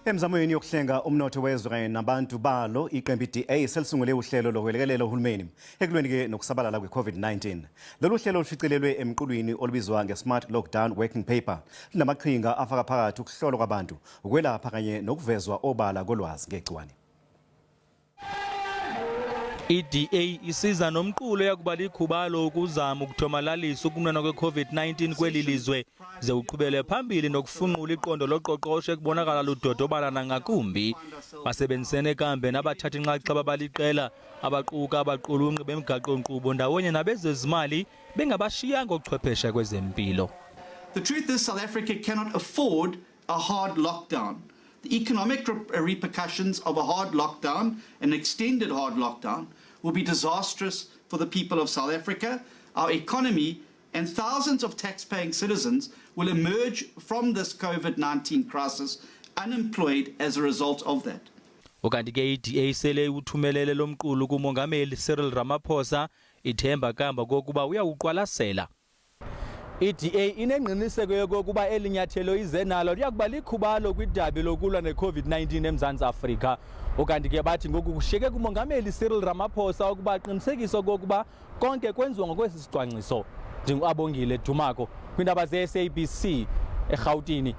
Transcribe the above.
Emizamweni yokuhlenga umnotho wezwe kanye nabantu balo, iqembu i-DA selisungule uhlelo lokwelekelela uhulumeni ekulweni ke nokusabalala kwe-COVID-19. Lolu hlelo lushicilelwe emqulwini olubizwa nge-Smart Lockdown Working Paper. Lunamaqhinga afaka phakathi ukuhlolwa kwabantu, ukwelapha kanye nokuvezwa obala kolwazi ngegciwane. I-DA isiza nomqulo yakuba likhubalo ukuzama ukuthomalalisa ukunwenwa kwe-COVID-19 kweli lizwe ze uqhubele phambili nokufunqula iqondo loqoqosho ekubonakala ludodobala nangakumbi. Basebenzisene kambe nabathathi nxaxheba baliqela abaquka abaqulunqi bemigaqo-nkqubo ndawonye nabezezimali bengabashiyanga ochwepheshe kwezempilo. The truth is South Africa cannot afford a hard lockdown. The economic repercussions of a hard lockdown, an extended hard lockdown, will be disastrous for the people of South Africa, our economy, and thousands of tax-paying citizens will emerge from this COVID-19 crisis unemployed as a result of that. Ukanti ke i-DA sele iwuthumelele lo mqulu kuMongameli Cyril Ramaphosa ithemba kamba kokuba uyawuqwalasela. I-DA inengqiniseko yokokuba eli nyathelo ize nalo liyakuba likhubalo kwidabi lokulwa ne-COVID-19 eMzantsi Afrika. Ukanti ke bathi ngoku kushiyeke kuMongameli Cyril Ramaphosa ukuba aqinisekise okokuba konke kwenziwa ngokwesi sicwangciso. NdinguAbongile Dumako kwiindaba ze-SABC eRhawutini.